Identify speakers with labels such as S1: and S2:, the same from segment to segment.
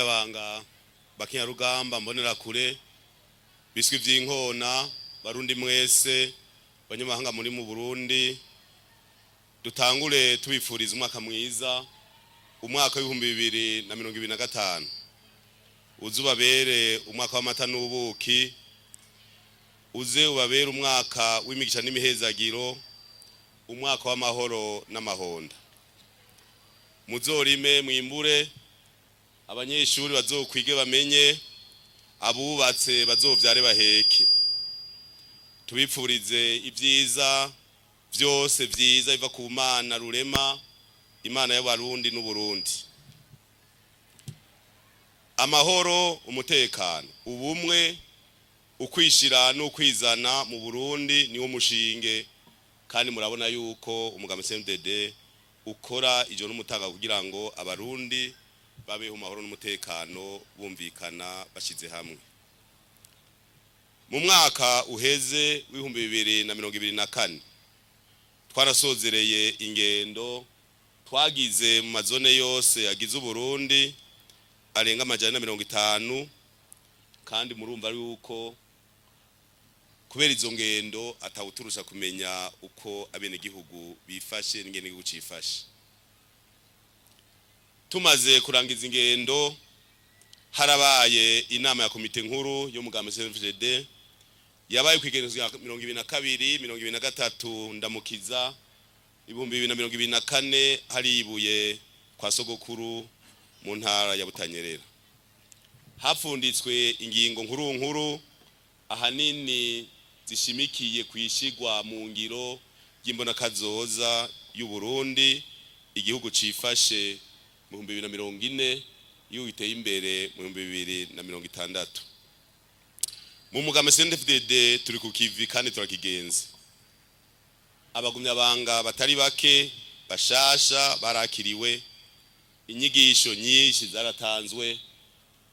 S1: Bagumyabanga, bakinyarugamba, mbonerakure, biswi vy'inkona, Barundi mwese, banyamahanga muri mu Burundi, dutangure tubifuriza umwaka mwiza, umwaka w'2025 uze ubabere umwaka w'amata n'ubuki, uze ubabere umwaka w'imigisha n'imihezagiro, umwaka w'amahoro n'amahonda. Muzorime mwimbure, abanyeshuri bazokwige bamenye, abubatse bazovyare baheke. Tubipfurize ibyiza byose vyiza biva ku Mana Rurema, Imana y'Abarundi n'Uburundi: amahoro, umutekano, ubumwe, ukwishira n'ukwizana mu Burundi. Niwo mushinge, kandi murabona yuko umugambi CNDD ukora ijoro n'umutaga kugira ngo Abarundi babeho mu mahoro n'umutekano, bumvikana, bashize hamwe. Mu mwaka uheze w'2024 twarasozereye ingendo twagize mu mazone yose agize Uburundi arenga 450, kandi murumva yuko kubera izo ngendo atawuturusha kumenya uko abenegihugu bifashe n'ingene igihugu cifashe. Tumaze kurangiza ingendo, harabaye inama ya komite nkuru yo mugambi CNDD, yabaye kw'igenekerezo rya 22, 23 Ndamukiza 2024, haribuye kwa sogokuru mu ntara ya Butanyerera. Hapfunditswe ingingo nkuru nkuru, ahanini zishimikiye kwishigwa mu ngiro ry'imbonakazoza y'u Burundi, igihugu cifashe mu 2040, igihugu giteye imbere mu 2060. Mu mugambi CNDD-FDD turi ku kivi kandi turakigenza. Abagumyabanga batari bake bashasha barakiriwe, inyigisho nyinshi zaratanzwe,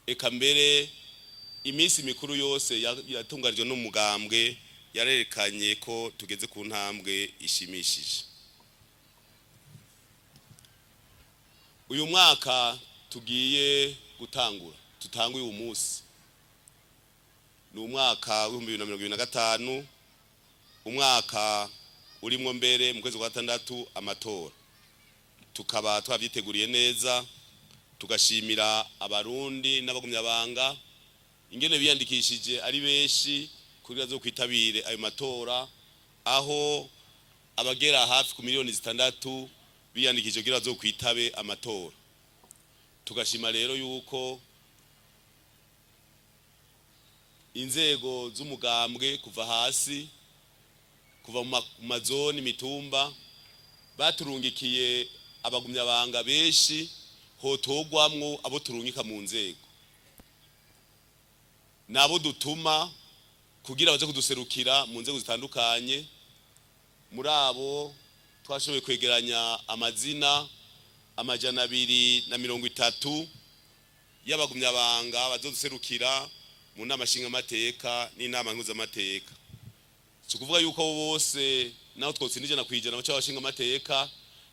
S1: eka mbere iminsi mikuru yose yatunganijwe n'umugambwe yarerekanye ko tugeze ku ntambwe ishimishije. Uyu mwaka tugiye gutangura, tutanguye uyu munsi, ni umwaka w'2025, umwaka urimwo mbere mu kwezi kwa gatandatu amatora. Tukaba twavyiteguriye neza, tugashimira Abarundi n'abagumyabanga ingene biyandikishije ari benshi kugira zo kwitabire ayo matora, aho abagera hafi ku miliyoni 6 biyandikishije kugira zo kwitabe amatora. Tugashima rero yuko inzego z'umugambwe kuva hasi, kuva mu mazoni, imitumba, baturungikiye abagumyabanga benshi hotogwamwo abo turungika mu nzego, nabo dutuma kugira baze kuduserukira mu nzego zitandukanye. Muri abo twashoboye kwegeranya amazina 230 y'abagumyabanga bazoduserukira mu nama nshingamateka n'inama nkuzamateka. Si ukuvuga yuko abo bose naho twotsinda 100% baca abashingamateka,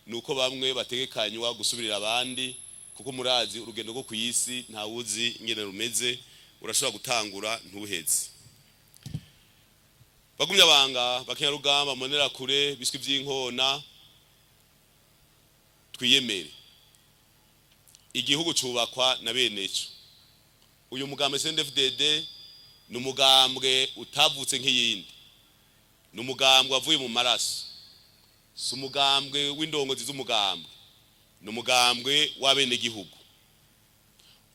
S1: ni uko bamwe bategekanywa gusubirira abandi, kuko murazi urugendo rwo ku isi ntawuzi ingene rumeze, urashobora gutangura ntuheze. Bagumyabanga, bakenyarugamba, mbonerakure, biswi vy'inkona, twiyemere. Igihugu cubakwa na beneco. Uyu mugambwe CNDD-FDD ni umugambwe utavutse nk'iyindi, ni umugambwe wavuye mu maraso, si umugambwe w'indongozi z'umugambwe, ni umugambwe w'abenegihugu.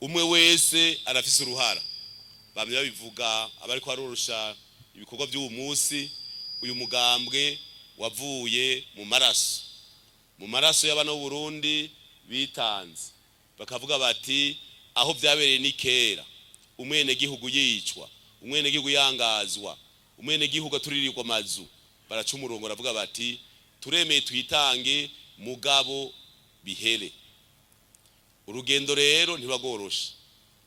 S1: Umwe wese arafise uruhara. Bamye babivuga abariko barorosha ibikorwa by'uwu munsi. Uyu mugambwe wavuye mu maraso, mu maraso y'abana b'u Burundi bitanze, bakavuga bati: "Aho byabereye ni kera, umwenegihugu yicwa, umwenegihugu yangazwa, umwenegihugu aturirirwa amazu." Baraca umurongo, baravuga bati: "Turemeye twitange, mugabo bihere." Urugendo rero ntibagoroshe.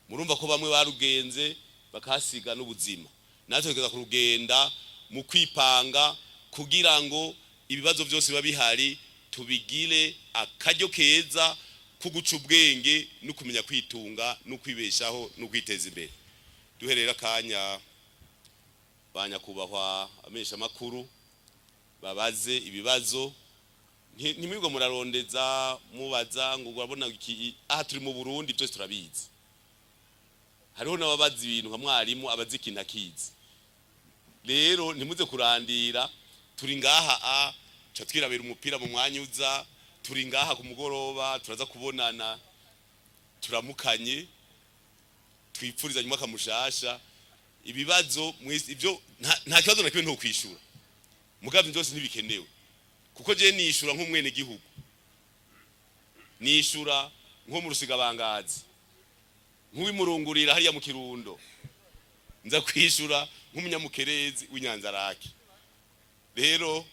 S1: Murumva ko bamwe barugenze bakahasiga n'ubuzima. Natwe tugeza kurugenda mu kwipanga kugira ngo ibibazo byose biba bihari tubigire akaryo keza. Kuguca ubwenge no kumenya kwitunga no kwibeshaho no kwiteza imbere. Duherera akanya ba nyakubahwa amesha makuru babaze ibibazo. Ntimwirwe murarondeza mubaza ngo urabona iki. Aha turi mu Burundi, byose turabizi. Hariho n'ababaza ibintu nka mwarimu abazi ikintu akizi. Rero ntimuze kurandira, turi ngaha a ca twirabira umupira mu mwanya uza. Turi ngaha ku mugoroba, turaza kubonana, turamukanye, twipfurizanye umwaka mushasha. Ibibazo ibyo nta kibazo na kimwe ntokwishura, mugabo byose ntibikenewe, kuko je nishura nk'umwene gihugu, nishura nko mu Rusigabangazi, nk'uwimurungurira hariya mu Kirundo, nza kwishura nk'umunyamukerezi w'Inyanzarake. Rero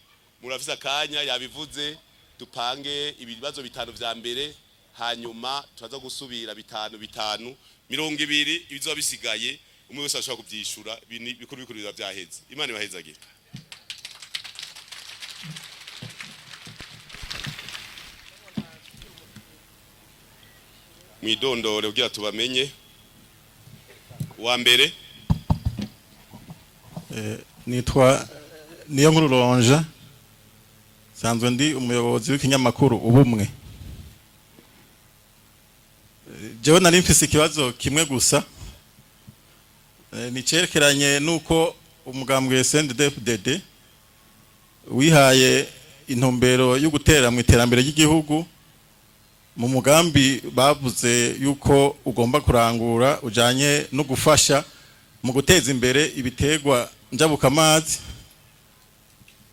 S1: murafise akanya, yabivuze, dupange ibibazo bitanu vya mbere, hanyuma turaza gusubira bitanu bitanu, 20. Ibizoba bisigaye umwe wese ashobora kuvyishura. Bikuru bikuru biba vyaheze. Imana ibahezagire. Mwidondore kugira tubamenye. Uwa mbere.
S2: Nitwa niyo nkuru Ronja, sanzwe ndi umuyobozi w'ikinyamakuru Ubumwe. Jewe nari mfise ikibazo kimwe gusa, ni cerekeranye nuko umugambwe CNDD-FDD wihaye intumbero yo gutera mu iterambere ry'igihugu. Mu mugambi bavuze yuko ugomba kurangura ujanye no gufasha mu guteza imbere ibitegwa njabukamazi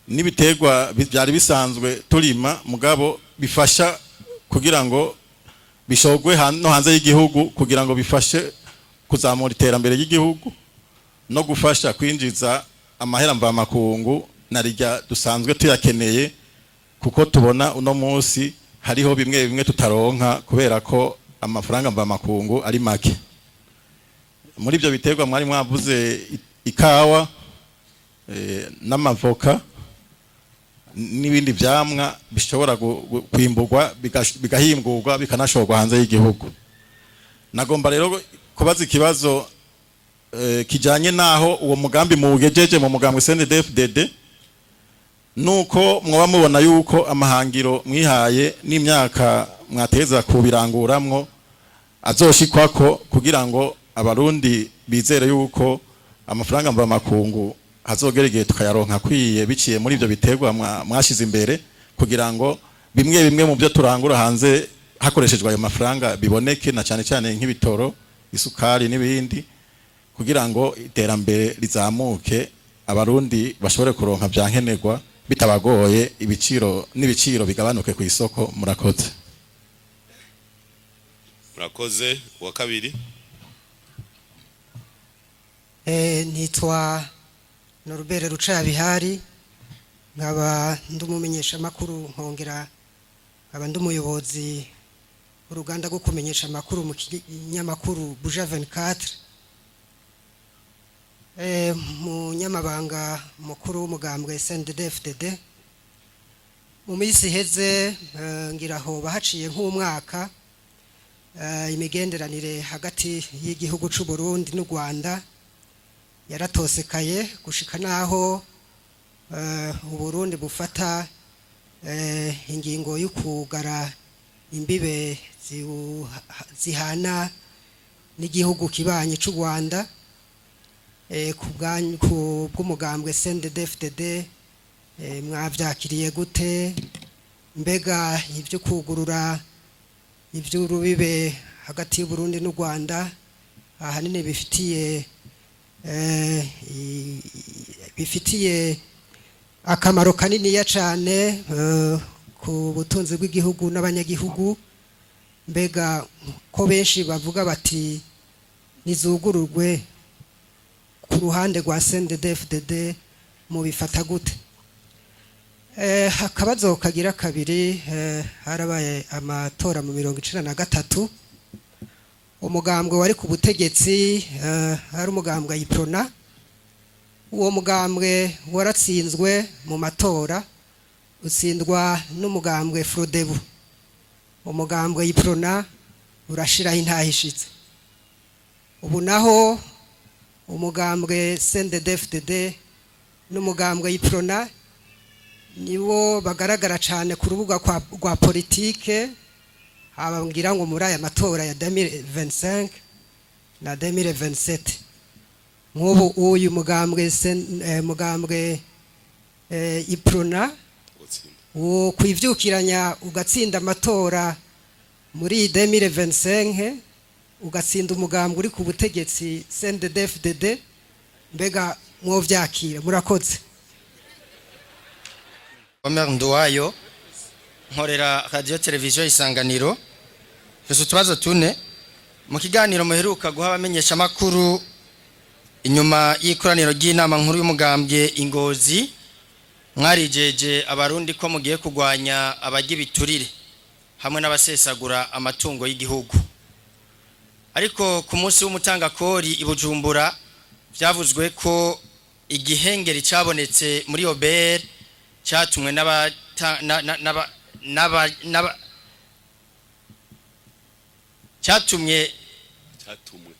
S2: n'ibitegwa byari bisanzwe turima, mugabo bifasha kugira ngo bishogwe no hanze y'igihugu, kugira ngo bifashe kuzamura iterambere ry'igihugu no gufasha kwinjiza amahera mvamakungu na rijya dusanzwe tuyakeneye, kuko tubona uno munsi hariho bimwe bimwe tutaronka kubera ko amafaranga mvamakungu ari make. Muri ibyo biterwa mwari mwavuze ikawa, n'amavoka n'ibindi vyamwa bishobora kwimburwa, bigahingurwa, bikanashorwa hanze y'igihugu. Nagomba rero kubaza ikibazo kijanye naho uwo mugambi muwugejeje mu mugambwe CNDD-FDD, nuko mwoba mubona yuko amahangiro mwihaye n'imyaka mwateza kubiranguramwo azoshikwako, kugira ngo Abarundi bizere yuko amafaranga mvamakungu hazogera igihe tukayaronka akwiye biciye muri ibyo biterwa mwashize imbere, kugira ngo bimwe bimwe mu byo turangura hanze hakoreshejwe ayo mafaranga biboneke, na cyane cyane nk'ibitoro, isukari n'ibindi, kugira ngo iterambere rizamuke, Abarundi bashobore kuronka bya nkenerwa bitabagoye, ibiciro n'ibiciro bigabanuke ku isoko. Murakoze.
S1: Murakoze. Uwa kabiri.
S3: Nitwa Norbert Rucabihari, nkaba ndi umumenyeshamakuru, nkongera nkaba ndi umuyobozi w'uruganda rwo kumenyesha amakuru mu kinyamakuru Buja 24. Munyamabanga mukuru w'umugambwe CNDD-FDD, mu minsi iheze, ngira aho bahaciye nk'umwaka, imigenderanire hagati y'igihugu c'u Burundi n'u Rwanda yaratosekaye, gushika naho Uburundi bufata ingingo yo kugara imbibe zihana n'igihugu kibanyi c'u Rwanda. Ku bw'umugambwe CNDD-FDD, mwavyakiriye gute? Mbega ibyo kugurura iby'urubibe hagati y'Uburundi n'u Rwanda ahanini bifitiye akamaro kaniniya cane ku butunzi bw'igihugu n'abanyagihugu, mbega ko benshi bavuga bati nizugururwe, ku ruhande rwa CNDD-FDD mubifata gute? Akabazo kagira kabiri, harabaye amatora mu 93. Umugambwe wari ku butegetsi hari umugambwe Uprona. Uwo mugambwe waratsinzwe mu matora, utsindwa n'umugambwe Frodebu. Umugambwe Uprona urashiraho intahe ishitse. Ubu naho umugambwe CNDD-FDD n'umugambwe Uprona niwo bagaragara cyane ku rubuga rwa politike, haba ngira ngo muri aya matora ya 2025 na 2027. Nk'ubu uyu mugambwe mugambwe Uprona
S1: Utsinda.
S3: Wo kwivyukiranya ugatsinda amatora muri 2025, ugatsinda umugambwe uri ku butegetsi CNDD-FDD, mbega mwovyakira? Murakoze.
S4: Omer Nduwayo, nkorera Radio Televiziyo Isanganiro. Mfise utubazo tune. Mu kiganiro muheruka guha abamenyeshamakuru inyuma y'ikoraniro ry'inama nkuru y'umugambwe Ingozi, mwarijeje Abarundi ko mugiye kurwanya abarya ibiturire hamwe n'abasesagura amatungo y'igihugu. Ariko ku munsi w'umutangakori i Bujumbura, byavuzwe ko igihengeri cyabonetse muri OBR cyatumwe n'abata- na- na- n'aba- n'aba- n'aba- cyatumye
S1: Cyatumwe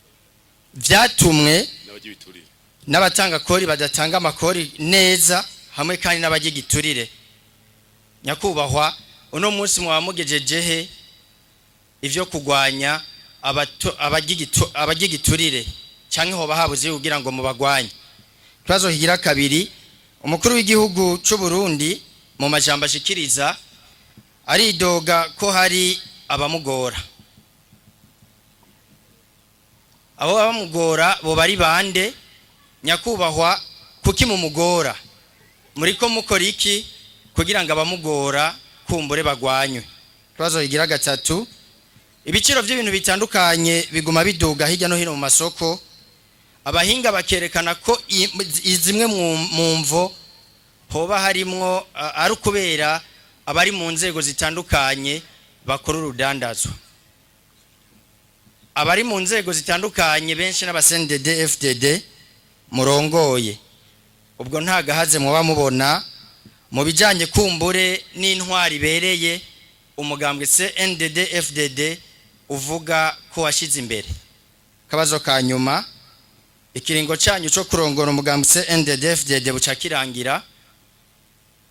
S4: vyatumwe
S1: n'abarya ibiturire
S4: n'abatanga kori badatanga amakori neza, hamwe kandi n'abarya igiturire. Nyakubahwa, uno munsi mwaba mugejeje he ivyo kugwanya abarya igiturire, canke hoba habuze kugira ngo mubagwanye? Ikibazo kigira kabiri: umukuru w'igihugu c'u Burundi mu majambo ashikiriza aridoga ko hari abamugora. Abo bamugora bo bari bande? Nyakubahwa, kuki mumugora? Muriko mukora iki kugira ngo abamugora kumbure bagwanywe? Ikibazo kigira gatatu: ibiciro by'ibintu bitandukanye biguma biduga hirya no hino mu masoko. Abahinga bakerekana ko zimwe mu mvo hoba harimwo ari ukubera abari mu nzego zitandukanye bakora urudandazwa. Abari mu nzego zitandukanye benshi n'aba CNDD FDD murongoye. Ubwo nta gahaze muba mubona mu bijyanye kumbure n'intwari ibereye umugambwe CNDD FDD uvuga ko washyize imbere? Akabazo ka nyuma: ikiringo cyanyu cyo kurongora umugambwe CNDD FDD buca kirangira.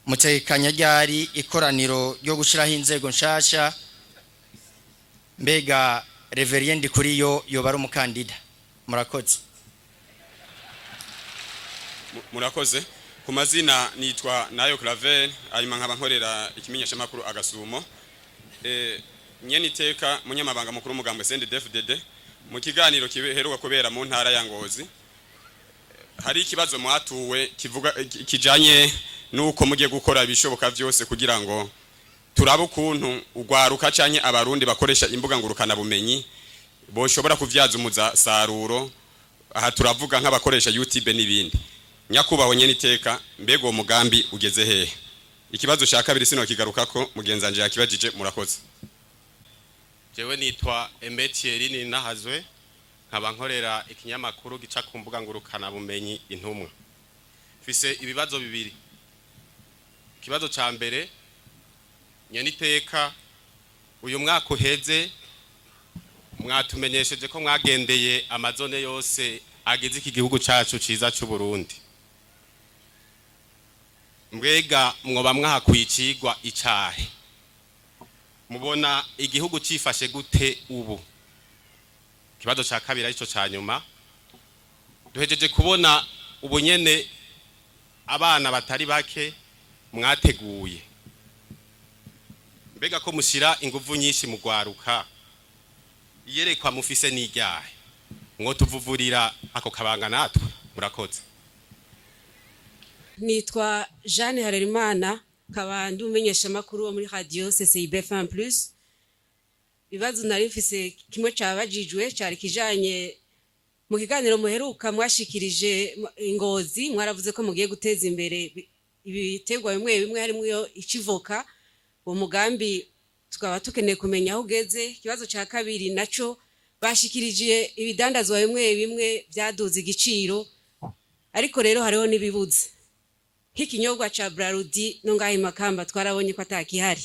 S4: Mutegekanya ryari ikoraniro ryo gushyiraho inzego nshasha? Mbega Révérien Ndikuriyo yoba ari umukandida? Murakoze.
S5: Murakoze. Ku mazina nitwa Nayo Claver, hanyuma nkaba nkorera ikimenyeshamakuru Agasumo. Nyene iteka munyamabanga mukuru w'umugambwe CNDD-FDD, mu kiganiro kiheruka kubera mu ntara ya Ngozi, hari ikibazo mwatuwe kivuga kijanye nuko mugiye gukora ibishoboka vyose kugira ngo turabe ukuntu ugwaruka canke Abarundi bakoresha imbuga ngurukana bumenyi boshobora kuvyaza umusaruro. Aha turavuga nk'abakoresha YouTube n'ibindi. Nyakubahwa nyene iteka, mbega uwo mugambi ugeze hehe? Ikibazo cya kabiri sino kigarukako, mugenzi wanje yakibajije. Murakoze.
S6: Jewe nitwa Emetieri Ninahazwe, nkaba nkorera ikinyamakuru gica ku mbuga ngurukana bumenyi Intumwa. Mfise ibibazo bibiri. Ikibazo ca mbere, nyeniteka, uyu mwaka uheze mwatumenyesheje ko mwagendeye amazone yose agize iki gihugu cacu ciza c'u Burundi. Mbwega mwoba mwahakuye icigwa icahe? Mubona igihugu cifashe gute ubu? Ikibazo ca kabiri, arico ca nyuma: duhejeje kubona ubunyene abana batari bake mwateguye. Mbega ko mushira inguvu nyinshi mu gwaruka, iyerekwa mufise n'iryahe? Mwo tuvuvurira ako kabanga natwe? Murakoze.
S7: Nitwa Jeanne Harerimana, nkaba ndi umumenyeshamakuru wo muri radio CCIB FM Plus. Ibibazo nari mfise, kimwe cabajijwe cari kijanye mu kiganiro muheruka mwashikirije Ingozi. Mwaravuze ko mugiye guteza imbere ibiterwa bimwe bimwe, harimwo icivoka. Uwo mugambi tukaba tukeneye kumenya aho ugeze. Ikibazo ca kabiri naco, bashikirije ibidandazwa bimwe bimwe vyaduze igiciro, ariko rero hariho n'ibibuze nk'ikinyobwa ca Brarudi. No ngaho i Makamba twarabonye ko atakihari.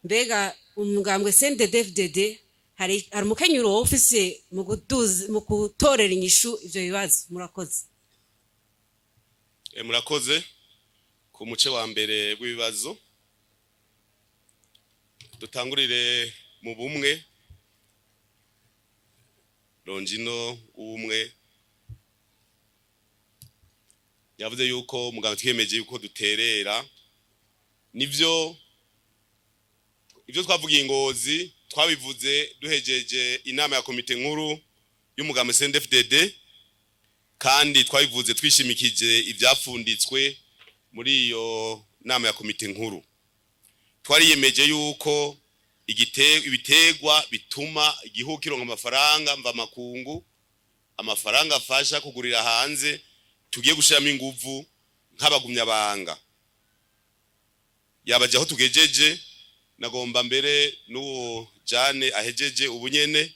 S7: Mbega umugambwe CNDD-FDD hari umukenyuro woba ufise mu kuduza, mu gutorera inyishu ivyo bibazo? Murakoze.
S1: Murakoze. Ku muce wa mbere w'ibibazo, dutangurire mu bumwe. Longino ubumwe yavuze yuko muganga twiyemeje yuko duterera. Nivyo, ivyo twavugiye Ingozi twabivuze duhejeje inama ya komite nkuru y'umugambi CNDD-FDD, kandi twabivuze twishimikije ivyafunditswe muri iyo nama ya komite nkuru. Twariyemeje yuko ibitegwa bituma igihugu kironka amafaranga mva makungu, amafaranga afasha kugurira hanze, tugiye gushiramo inguvu nk'abagumyabanga. Yabaje aho tugejeje. Nagomba mbere n'uwo Jane ahejeje ubunyene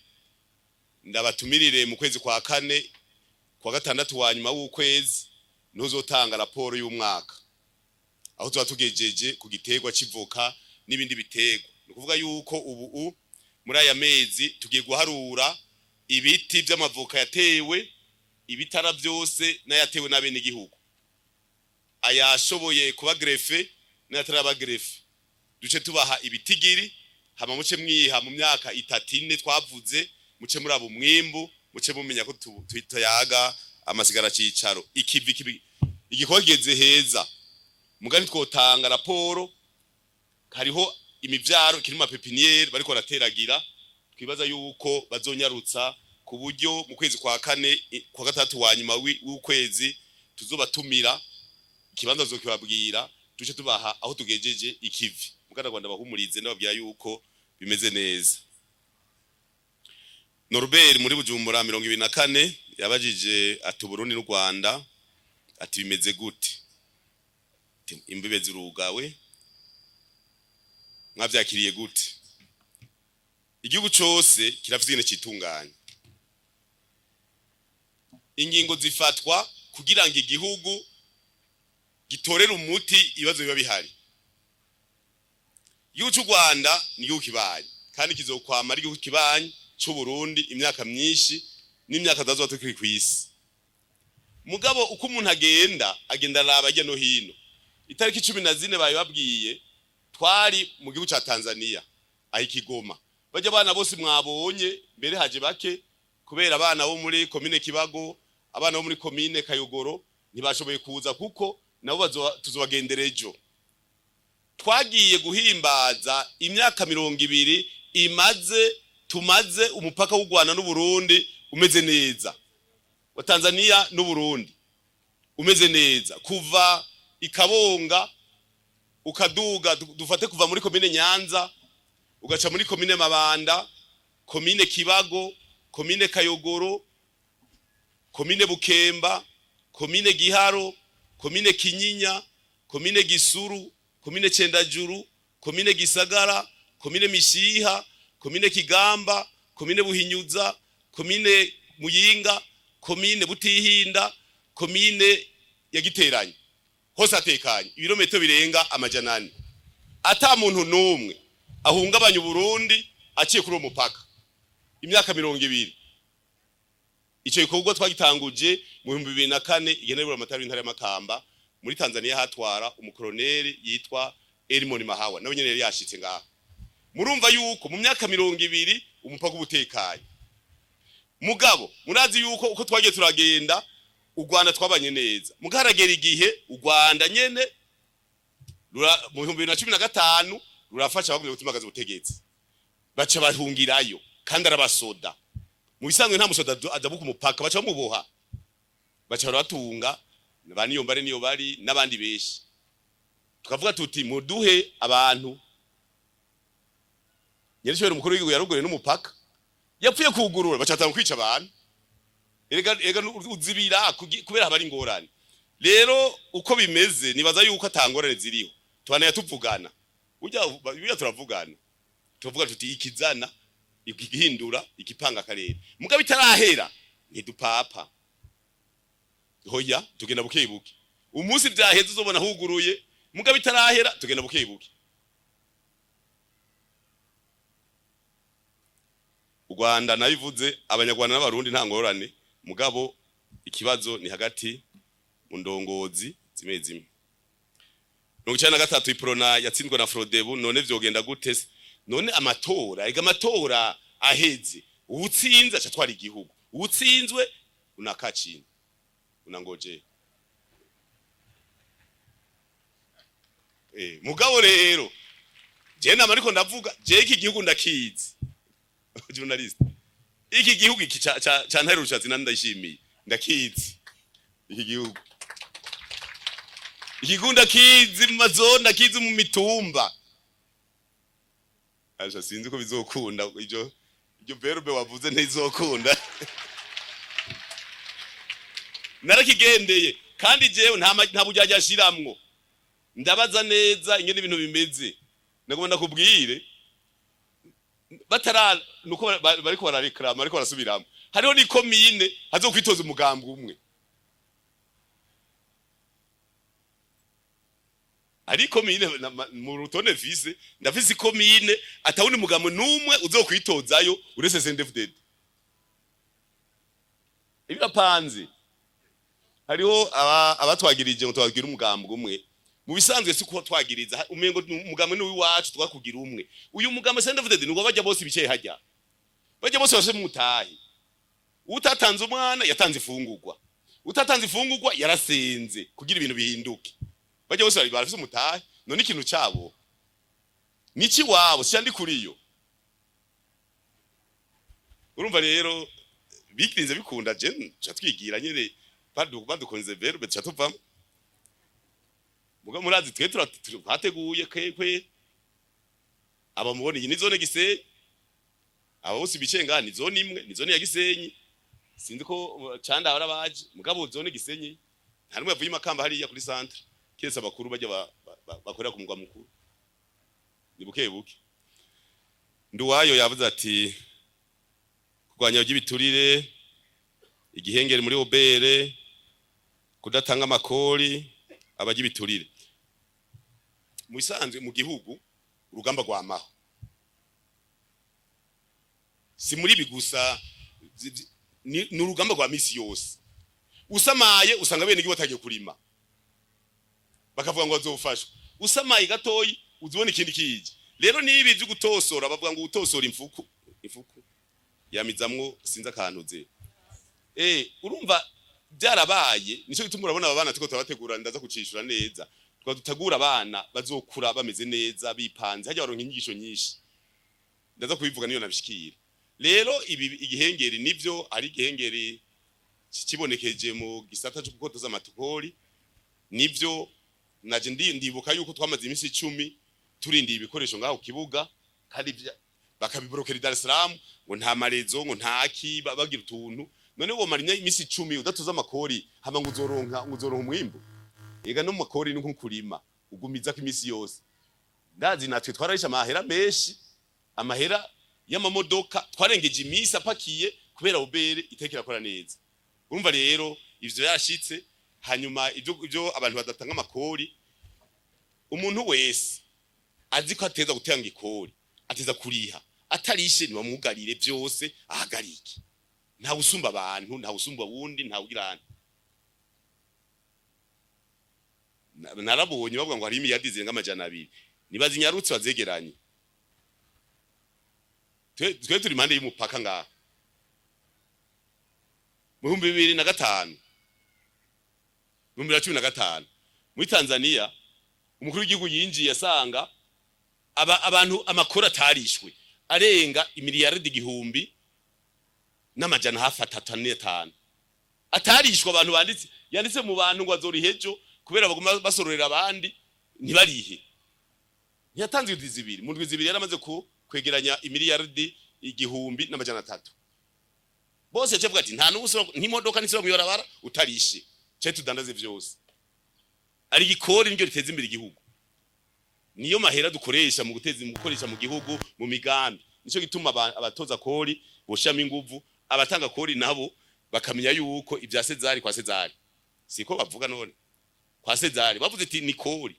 S1: ndabatumirire mu kwezi kwa kane, kwa gatandatu wa nyuma w'ukwezi, ntuzotanga raporo y'umwaka aho tuba tugejeje ku giterwa c'ivoka n'ibindi biterwa. Ni ukuvuga yuko ubu muri aya mezi tugiye guharura ibiti vy'amavoka yatewe, ibitara vyose n'ayatewe n'abenegihugu, ayashoboye kuba greffé n'ayataraba greffé, duce tubaha ibitigiri, hama muce mwiha mu myaka 3, 4 twavuze, muce muraba umwimbu, muce mumenya ko tuyaga amasigara cicaro. Ikivi kibi igikorwa kigeze heza. Mugani twotanga raporo, hariho imivyaro ikiri mu mapépinières bariko barateragira. Twibaza yuko bazonyarutsa ku buryo mu kwezi kwa kane, kwa gatatu wa nyuma w'ukwezi tuzobatumira, ikibanza zokibabwira, duce tubaha aho tugejeje ikivi. Mugana Rwanda bahumurize, ndababwira yuko bimeze neza. Norbert muri Bujumbura 24 yabajije ati: "Burundi n'u Rwanda," ati, "bimeze gute? Ati, imbibe zirugawe, mwavyakiriye gute?" Igihugu cose kirafise ingene citunganya. Ingingo zifatwa kugira ngo igihugu gitorere umuti ibibazo biba bihari. Igihugu cy'u Rwanda ni igihugu kibanyi, kandi kizokwama ari igihugu kibanyi c'u Burundi imyaka myinshi n'imyaka tazoba tukiri kw'isi. Mugabo uko umuntu agenda, agenda araba hirya no hino. Itariki 14 babibabwiye, twari mu gihugu ca Tanzania aho Ikigoma. Bajya abana bose mwabonye, mbere haje bake kubera abana bo muri komine Kibago, abana bo muri komine Kayogoro ntibashoboye kuza, kuko nabo tuzobagendera ejo. Twagiye guhimbaza imyaka 20 imaze tumaze umupaka w'u Rwanda n'Uburundi umeze neza, wa Tanzania n'Uburundi umeze neza, kuva ikabonga ukaduga, dufate kuva muri komine Nyanza, ugaca muri komine Mabanda, komine Kibago, komine Kayogoro, komine Bukemba, komine Giharo, komine Kinyinya, komine Gisuru, komine Cendajuru, komine Gisagara, komine Mishiha, komine Kigamba, komine Buhinyuza, komine Muyinga, komine Butihinda, komine ya Giteranyi, hose hatekanye, ibirometero birenga 400, ata muntu n'umwe ahungabanya Uburundi aciye kuri uwo mupaka, imyaka 20. Ico gikorwa twagitanguje mu 2004, igenerwa amatara y'intara y'Amakamba. Muri Tanzania hatwara umukoloneli yitwa Elimon Mahawa, nawe nyene yari yashitse ngaha. Murumva yuko mu myaka 20 umupaka ubutekanye. Mugabo murazi yuko uko twagiye turagenda, u Rwanda twabanye neza, mugaragera igihe u Rwanda nyene mu 2015 rurafasha bagumye gutimagaza ubutegetsi, baca bahungirayo, kandi arabasoda. Mu bisanzwe nta musoda adabuka umupaka, baca bamuboha, baca barabatunga ba niyo mbare niyo bari n'abandi benshi. Tukavuga tuti: "Muduhe abantu." Nyirishobora umukuru w'igihugu yaruguruye n'umupaka, yapfuye kuwugurura baca batanga kwica abantu. Erega uzibira kubera haba ari ingorane. Rero uko bimeze, nibaza yuko atangorane ziriho. Tubanaye tuvugana, burya turavugana, tuvuga tuti ikizana ikihindura ikipanga akarere, mugabo itarahera ntidupapa. Hoya, tugenda buke buke. Umunsi vyaheze uzobona huguruye, mugabo itarahera tugenda buke buke. U Rwanda nabivuze, Abanyarwanda n'Abarundi nta ngorane, mugabo ikibazo ni hagati mu ndongozi zimwe zimwe. 93 Uprona yatsinzwe na Frodebu, none vyogenda gute se? None amatora, ega amatora aheze, uwutsinze aca atwara igihugu, uwutsinzwe unakaa chini unangoje. Mugabo rero je nama ariko ndavuga, je iki gihugu ndakizi, journalist, iki gihugu iki ca Ntare Rushatsi ndashimiye, ndakizi iki gihugu, iki gihugu ndakizi mu mazone, ndakizi mu mitumba. Aja sinzi ko bizokunda, ibyo verbe wavuze ntizokunda. Narakigendeye kandi jewe nta bujyajya ashiramwo, ndabaza neza ingene ibintu bimeze. Nagomba ndakubwire batara nuko bariko barareklama, ariko barasubiramo, hariho ni komine hazokwitoza umugambi umwe, ari komine mu rutonde mfise, ndafise ikomine atawundi mugambi n'umwe uzokwitozayo uretse CNDD-FDD. Ibirapanze. Hariho abatwagirije ngo twagira umugambi umwe. Mu bisanzwe si kuba twagiriza, umengo umugambi ni uwacu twakugira umwe. Uyu mugambi CNDD-FDD ni bajya bose bicaye hajya, bajya bose bose mutahi. Utatanze umwana yatanze ifungurwa, utatanze ifungurwa yarasenze kugira ibintu bihinduke. Bajya bose bari barafise umutahe, none ikintu cabo niki wabo si ndi kuriyo. Urumva rero bikirinze bikunda, je nca twigira nyene badukunze verbe tuca tuvamo. Muga murazi twe twateguye kwe aba mubona iyi ni zone Gisenyi, aba bose bicaye ngaha ni zone imwe, ni zone ya Gisenyi. Sinzi ko canda abara baje, mugabo zone Gisenyi nta numwe yavuye Makamba hariya kuri centre, kiretse abakuru bajya bakorera ku mugwa mukuru. Ni buke buke. Nduwayo yavuze ati kurwanya iby'ibiturire, igihengeri muri obere, kudatanga amakori, abajya ibiturire. Mu bisanzwe mu gihugu urugamba rwamaho, si muri ibi gusa, ni urugamba rwa misi yose. Usamaye usanga bene igihugu batagiye kurima, bakavuga ngo bazofashwa. Usamaye gatoyi uzibona ikindi kije. Rero nibi byo gutosora, bavuga ngo utosora imfuku, imfuku yamizamwo sinzi akantu ze. Urumva byarabaye, nico gituma urabona aba bana tuko turabategura, ndaza kucishura neza. Twa dutegura abana bazokura bameze neza, bipanze, hajya baronka inyigisho nyinshi. Ndaza kubivuga niyo nabishikira. Rero ibi igihengeri nivyo ari igihengeri kibonekeje mu gisata cyo gukotoza amatukori, nivyo naje ndibuka yuko twamaze iminsi 10 turindiye ibikoresho ngaho ku kibuga, kandi bakabiborokera i Dar es Salaam ngo nta marezo, ngo nta ki, bagira utuntu. None womara iminsi 10 udatuza amakori, hama ngo uzoronka umwimbu? Ega no mu makori ni nko kurima, ugumizako iminsi yose. Ndazi natwe twararisha amahera menshi, amahera y'amamodoka twarengeje iminsi apakiye kubera ubere iteka irakora neza. Urumva rero ivyo yashitse. Hanyuma ibyo abantu badatanga amakori, umuntu wese azi ko ateza gutanga ikori, ateza kuriha, atarishe ntibamwugarire byose ahagarike. Nta usumba abantu, nta usumba wundi, nta ugirana. Narabonye bavuga ngo hari imiyadi zirenga 200, nibazinyarutse bazegeranye. Twe turi impande y'umupaka ngaha. Mu 2005, mu 2015 muri Tanzania, umukuru w'igihugu yinjiye asanga abantu amakuru atarishwe arenga imiliyaridi 1000 n'amajana hafi atatu ane atanu atarishwe. Abantu banditse yanditse mu bantu ngo azorihe ejo, kubera baguma basororera abandi ntibarihe. Ntiyatanze indwi zibiri, mu ndwi zibiri yaramaze ku kwegeranya imiliyaridi 1300. Bose yaciye avuga ati nta n'ubu n'imodoka ntisubira mw'ibarabara utarishe, cye tudandaze vyose. Ari igikori niryo riteza imbere igihugu, niyo mahera dukoresha mu guteza, mu gukoresha mu gihugu mu migambi. Nico gituma abatoza kori boshiramo inguvu, abatanga kori nabo bakamenya yuko ibya Sezari kwa Sezari, siko bavuga none kwa Sezari bavuze ati ni kori.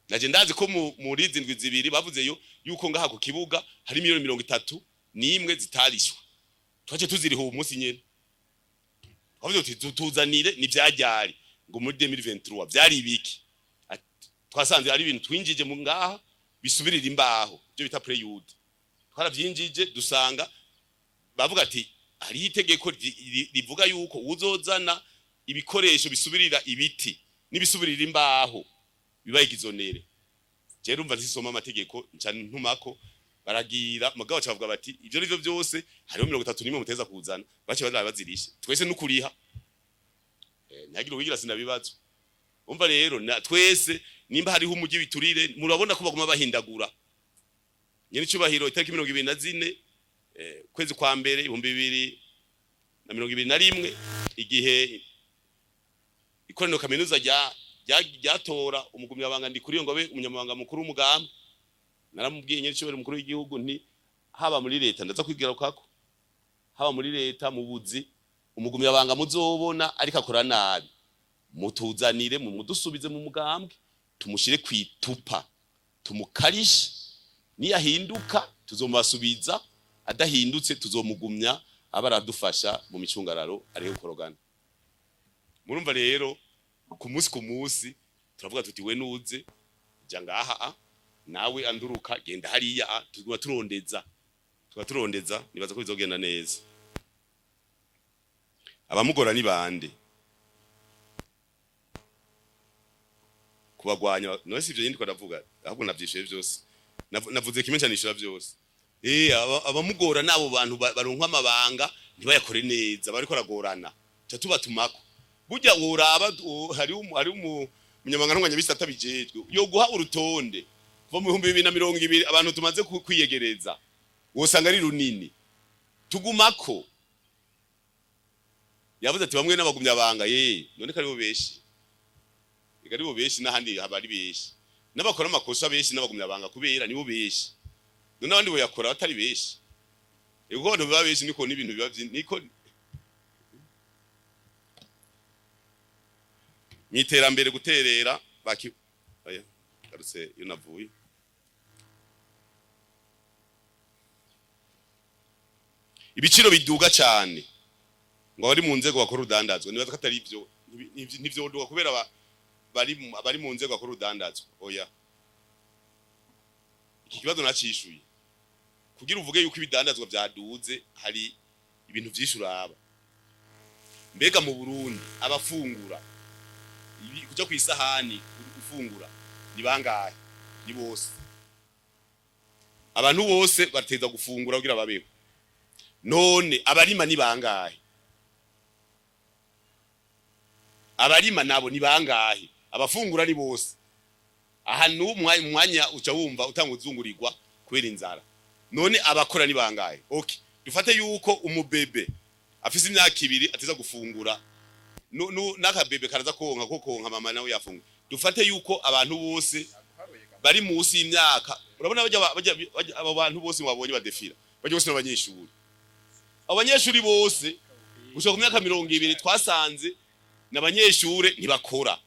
S1: Naje ndazi ko muri izi ndwi zibiri bavuze yo yuko ngaha ku kibuga hari 30 miliyoni. n'imwe zitarishwe. Twace tuziriha uwo munsi nyene. Twavuze tuti tuzanire ni vyajyari ngo muri 2023 vyari ibiki? Twasanze ari ibintu twinjije mu ngaha bisubirira imbaho, byo bita prélude. Twaravyinjije, dusanga bavuga ati hariho itegeko rivuga yuko uzozana ibikoresho bisubirira ibiti n'ibisubirira imbaho biba exonéré. Je rumva ntisoma amategeko, nca ntumako baragira mugabo cavuga bati ivyo nivyo byose, hariho 31 muteza kuzana. Bace bazaba bazirishe twese nukuriha, ntihagire uwigira sinabibazo. Umva rero, na twese nimba hariho umugi biturire, murabona ko baguma bahindagura. Nyene icubahiro, itariki 24 kwezi kwa mbere 2021, igihe ikoraniro kaminuza rya ryatora umugumyabanga Ndikuriyo ngo abe umunyamabanga mukuru w'umugambi, naramubwiye nyene icubahiro mukuru w'igihugu nti haba muri leta, ndaza kwigira kwako, haba muri leta mu buzi, umugumyabanga muzobona ariko akora nabi mutuzanire, mumudusubize mu mugambwe, tumushire kwitupa, tumukarishe. Niyahinduka tuzomubasubiza, adahindutse tuzomugumya aba aradufasha mu micungararo ariho gukorogana. Murumva rero, ku munsi ku munsi turavuga tuti we nuze ja ngaha a nawe anduruka genda hariya a, tuguma turondeza, tuguma turondeza. Nibaza ko bizogenda neza. Abamugora ni bande kubagwanya? None si ivyo nyine ndavuga, ahubwo navyishuye vyose. Navuze kimwe ncanishura vyose. Abamugora nabo bantu baronka amabanga ntibayakore neza, bariko aragorana, ca tubatumako. Burya woraba hari umunyamabanga ntunganyabisata bijejwe yo guha urutonde kuva mu 2020 abantu tumaze kwiyegereza, wosanga ari runini. Tugumako yavuze ati bamwe n'abagumyabanga, ye none ko aribo benshi? Ega aribo benshi, n'ahandi haba ari benshi, n'abakora amakosa benshi n'abagumyabanga, kubera nibo benshi. None abandi boyakora batari benshi? Ego, abantu baba benshi niko n'ibintu biba niko mwiterambere guterera baki. Oya, garutse iyo navuye. Ibiciro biduga cyane ngo abari mu nzego bakora urudandazwa, nibaza ko atari ivyo, ntivyoduga kubera bari mu nzego bakora urudandazwa. Oya, iki kibazo nacishuye. Kugira uvuge yuko ibidandazwa vyaduze, hari ibintu vyinshi uraba. Mbega mu Burundi abafungura kuja kw'isahani ufungura ni bangahe? Ni bose. Abantu bose bateza gufungura kugira babeho. None abarima ni bangahe? Abarima nabo ni bangahe? Abafungura ni bose. Aha mwanya uca wumva utanga uzungurirwa kubera inzara. None abakora ni bangahe? Okay, dufate yuko umubebe afise imyaka 2 ateza gufungura, n'akabebe karaza konka, ko konka mama nawe yafungura. Dufate yuko abantu bose bari munsi y'imyaka, urabona bajya abo bantu bose wabonye badefira, bajya bose n'abanyeshuri. Abanyeshuri bose gushika ku myaka 20 twasanze n'abanyeshure ntibakora,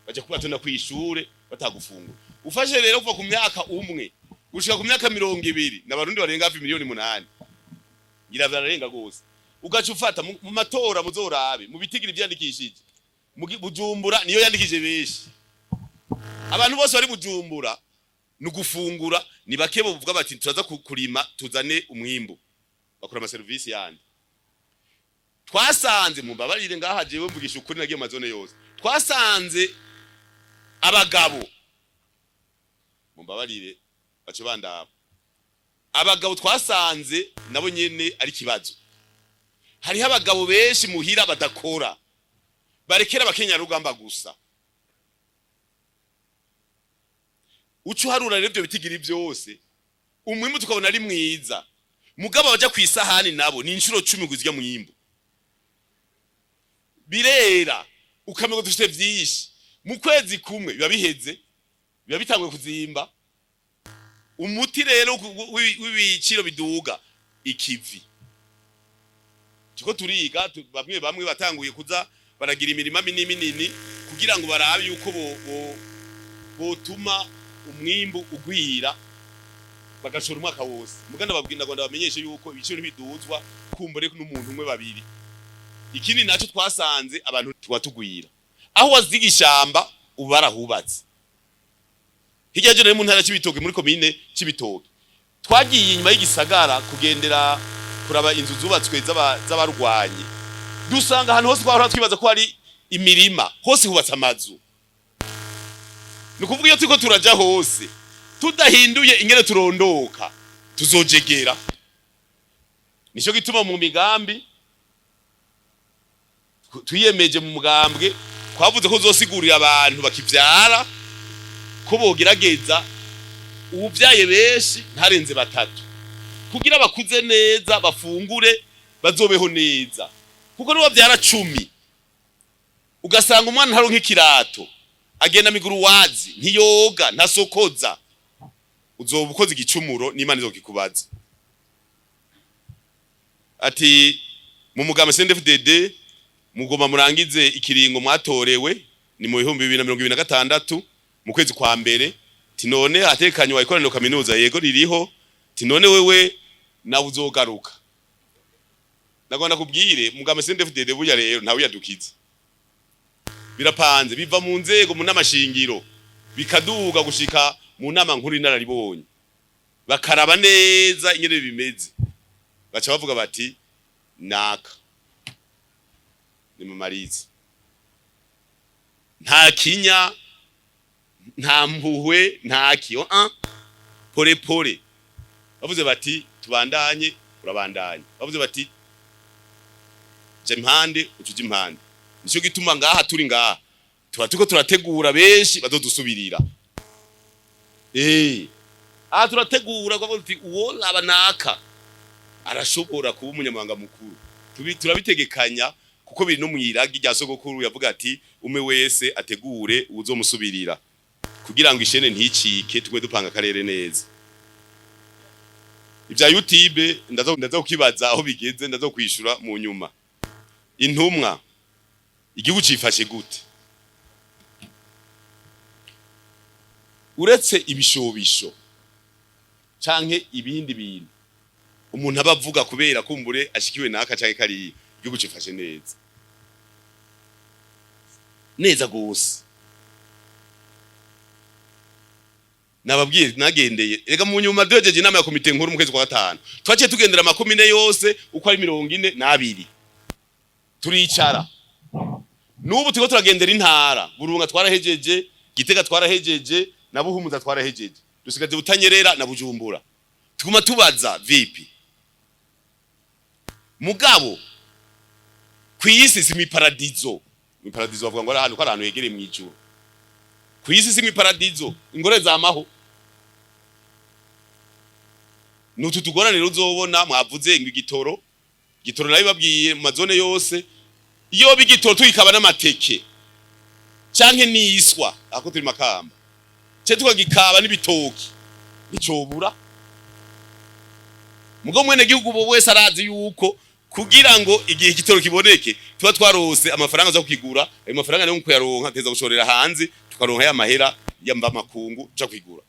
S1: baja kubatona kw'ishure batagufungura. Ufashe rero kuva ku myaka 1 gushika ku myaka 20, n'abarundi barenga hafi miliyoni 8, ngira bararenga gose. Ugaca ufata mu matora, muzorabe mu bitigiri vyandikishije Bujumbura niyo yandikije benshi. Abantu bose bari Bujumbura nugufungura, ni bake bovuga bati turaza kurima tuzane umwimbu, bakora ama service yandi. Twasanze, mumbabarire ngaha jewe mvugisha ukuri, nagiye mu mazone yose, twasanze abagabo, mumbabarire bace bandaba, abagabo twasanze nabo nyene ari kibazo. Hariho abagabo benshi muhira badakora, barekera abakenyarugamba gusa. Uca uharura rero ivyo bitigiri vyose, umwimbu tukabona ari mwiza, mugabo baja kw'isahani nabo ni inshuro 10 kuzirya mwimbu. Birera ukamenya dufite vyinshi, mu kwezi kumwe biba biheze, biba bitanguye kuzimba. Umuti rero w'ibiciro biduga ikivi, tuko turiga, bamwe bamwe batanguye kuza baragira imirima minini minini kugira ngo barabe yuko botuma umwimbu ugwira. Bagashora umwaka wose. Muganda babwira ngo ndabamenyeshe yuko ibiciro ntibiduzwa kumbure n'umuntu umwe, babiri. Ikindi naco, twasanze abantu tuba tugwira aho waziga ishamba, ubu barahubatse. Hirya y'ejo nari mu ntara Cibitoke, muri komine Cibitoke. Twagiye inyuma y'igisagara kugendera kuraba inzu zubatswe z'abarwanyi, dusanga ahantu hose twahora twibaza ko hari imirima, hose hubatse amazu. Ni ukuvuga iyo turiko turaja hose tudahinduye ingene turondoka, tuzojegera. Nico gituma mu migambi twiyemeje mu mugambwe, twavuze ko uzosigurira abantu bakivyara ko bogerageza uwuvyaye benshi ntarenze batatu, kugira bakuze neza, bafungure, bazobeho neza. Kuko niba 10, ugasanga umwana ntaronka ikirato, agenda miguru wazi, ntiyoga, ntasokoza, uzoba ukoze igicumuro n'Imana izokikubaza. Ati mu mugambwe CNDD-FDD mugoma murangize ikiringo mwatorewe ni mu 2026 mu kwezi kwa mbere. Tinone hatekanywa ikoraniro kaminuza? Yego, ririho. Tinone wewe nawe uzogaruka? Nagomba kubwire, mugambwe CNDD-FDD burya rero ntawe yadukiza. Birapanze, biva mu nzego, mu namashingiro, bikaduga gushika mu nama nkuru inararibonye, bakaraba neza ingene bimeze, baca bavuga bati naka nimumarize. Nta kinya, nta mpuhwe, nta kiyo, pole pole. Bavuze bati tubandanye, urabandanye. Bavuze bati ja impande, uca impande. Nico gituma ngaha turi, ngaha tuba turiko turategura benshi bazodusubirira. Aha turategura kuvuga tuti uwo laba naka arashobora kuba umunyamabanga mukuru. Turabitegekanya kuko biri no mwiragi rya sogokuru, yavuga ati umwe wese ategure uzomusubirira kugira ngo ishene nticike, tugwe dupanga akarere neza. Ibya YouTube ndaza kukibaza aho bigeze, ndaza kwishura mu nyuma. Intumwa, igihugu cifashe gute? Uretse ibishobisho canke ibindi bintu umuntu aba avuga kubera kumbure ashikiwe naka canke kariya, igihugu cifashe neza neza gose. Nababwiye nagendeye rega mu nyuma duhejeje inama ya komite nkuru mu kwezi kwa gatanu, twaciye tugendera amakomine yose uko ari 42, turicara. N'ubu turiko turagendera intara. Burunga twarahejeje, Gitega twarahejeje, na Buhumuza twarahejeje, dusigaje Butanyerera na Bujumbura. Tuguma tubaza vipi. Mugabo kw'isi si miparadizo. Miparadizo bavuga ngo ari ahantu, ko ari ahantu hegereye mw'ijuru. Kw'isi si miparadizo, ingore zamaho. Nutu tugoraniro uzobona mwavuze ngo igitoro, igitoro nabibabwiye mu mazone yose. Iyo bigitoro tuyikaba n'amateke canke n'iswa, ako turi Makamba ce tukagikaba n'ibitoki, nicobura. Mugo mwene gihugu bo wese arazi yuko kugira ngo igihe igitoro kiboneke tuba twarose amafaranga zo kukigura. Ayo mafaranga niyo kuyaronka teza gushorera hanze, tukaronka ya mahera yamba makungu tuja kwigura.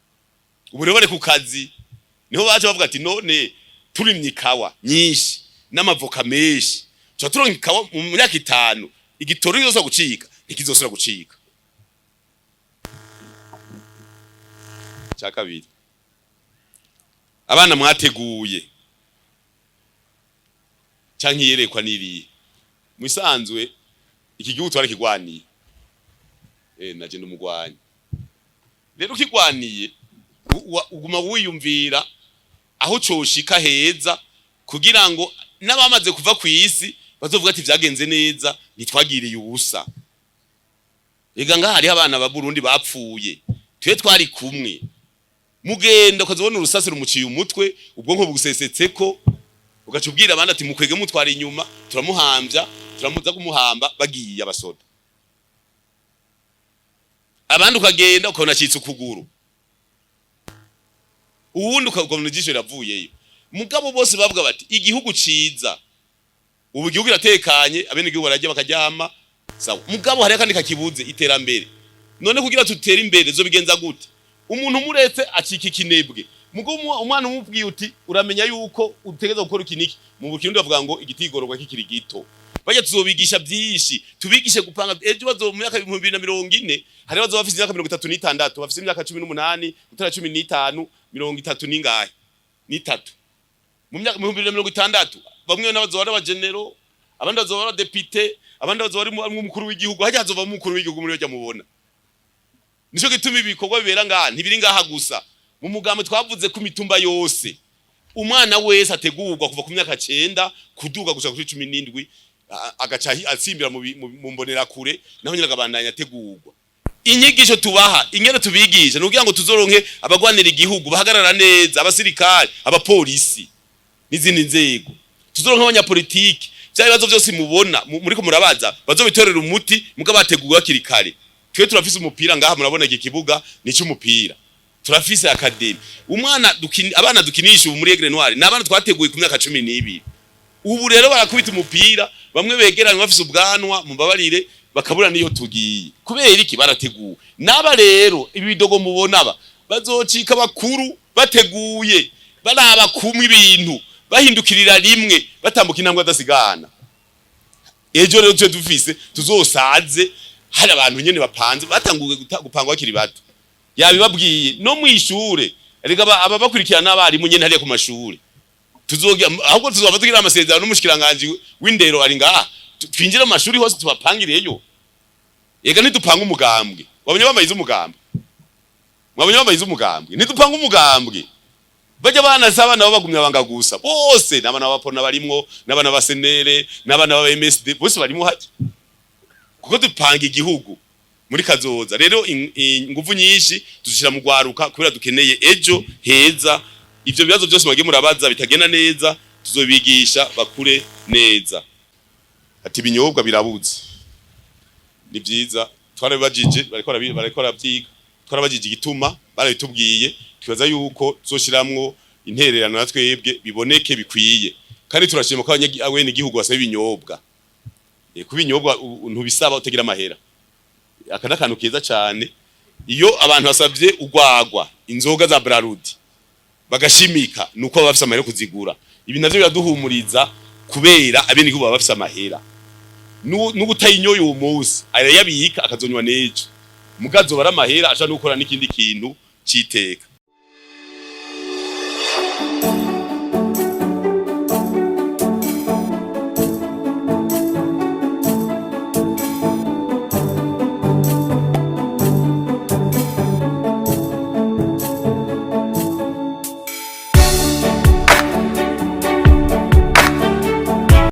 S1: Ubu rero bari ku kazi, niho baje bavuga ati none turimye ikawa nyinshi n'amavoka menshi, tuba turonka ikawa mu myaka 5, igitoro kizosubira gucika, ntikizosubira gucika. Cya kabiri, abana mwateguye canke iyerekwa niriye musanzwe? Iki gihugu twarakigwaniye. Naje ndumugwanyi rero. Ukigwaniye uguma wiyumvira aho coshika heza, kugira ngo n'abamaze kuva ku isi bazovuga ati vyagenze neza, ntitwagiriye ubusa. Ega ngaha hariho abana ba Burundi bapfuye twe twari kumwe. Mugenda ukazobona urusasi rumuciye umutwe, ubwonko bugusesetseko, ugaca ubwira abandi ati mukwege mutwara inyuma, turamuhambya, turamuza kumuhamba bagiye abasoda. Abandi ukagenda ukabona acitse ukuguru, uwundi ukabona ijisho riravuyeyo. Mugabo bose bavuga bati igihugu ciza. Ubu igihugu kiratekanye, abene igihugu barajya bakaryama, sawa. Mugabo hariho akandi kakibuze, iterambere. None kugira tutere imbere zobigenza gute? Umuntu umuretse acika ikinebwe. Mugo umwana umubwiye uti uramenya yuko utegereza gukora iki niki, mu Kirundi bavuga ngo igiti gigororwa kikiri gito. Bajya tuzobigisha byinshi, tubigishe gupanga ejo bazo mu myaka 2040. Hari bazo bafise imyaka 36, bafise imyaka 18 gutara 15, 30 ningahe nitatu mu myaka 2060. Bamwe n'abazoba ari abagenero, abandi bazoba ari abadepite, abandi bazoba ari umukuru w'igihugu. Hajya hazova umukuru w'igihugu muri bajya mubona. Nico gituma ibikorwa bibera ngaha ntibiri ngaha gusa. Mu mugambi twavuze ku mitumba yose, umwana wese ategurwa kuva ku myaka 9 kuduga gushika kuri 17, agaca atsimbira mu mbonerakure, naho nyine akabandanya ategurwa. Inyigisho tubaha, ingene tubigisha, ni ukugira ngo tuzoronke abagwanira igihugu bahagarara neza, abasirikare, abapolisi n'izindi nzego, tuzoronke abanyapolitiki. Vya bibazo vyose mubona muriko murabaza bazobitorera umuti muga bateguwe hakiri kare. Twe turafise umupira ngaha, murabona iki kibuga ni cy'umupira. Turafise academy, umwana abana dukinisha ubu muri Aigle Noir ni abana twateguye ku myaka 12. Ubu rero barakubita umupira, bamwe begeranye bafise ubwanwa, mumbabarire, bakabura niyo tugiye. Kubera iki? Barateguwe. N'aba rero ibi bidogo mubona aba bazocika bakuru bateguye, baraba kumwe ibintu, bahindukirira rimwe, batambuka intambwe adasigana. Ejo rero tuje dufise tuzosaze hari abantu nyene bapanze, batanguye gupangwa bakiri bato. Yabibabwiye no mwishure rega aba bakurikirana n'abarimu nyene hariya ku mashure. Tuzogira ahubwo tuzova tugira amasezerano n'umushikiranganje w'indero ari ngaha, twinjire mu mashuri hose tubapangireyo. Ega ntidupanga umugambwe, wabonye bamayize umugambwe, mwabonye bamayize umugambwe. Ntidupanga umugambwe, bajya bana si abana babagumya banga gusa bose, n'abana b'abapona barimwo, n'abana ba senere, n'abana ba MSD, bose barimwo hajya, kuko dupanga igihugu muri kazoza. Rero inguvu nyinshi tuzishira mu gwaruka kubera dukeneye ejo heza. Ivyo bibazo byose mwagiye murabaza bitagenda neza, tuzobigisha bakure neza. Ati ibinyobwa birabuze. Ni byiza, twarabibajije, bariko baravyiga. Twarabajije igituma, barabitubwiye. Twibaza yuko tuzoshiramwo intererano na twebwe biboneke bikwiye. Kandi turashima ko abenegihugu basaba ibinyobwa. Kuba ibinyobwa ntubisaba utagira amahera, aka n'akantu keza cyane. Iyo abantu basabye urwagwa, inzoga za Brarudi, bagashimika nuko baba bafise amahera yo kuzigura. Ibi navyo biraduhumuriza kubera abenegihugu baba bafise amahera. N'ubutayinyoye uwo munsi arayabika akazonywa n'ejo, mugazo bara amahera ashobora no gukora n'ikindi kintu citeka.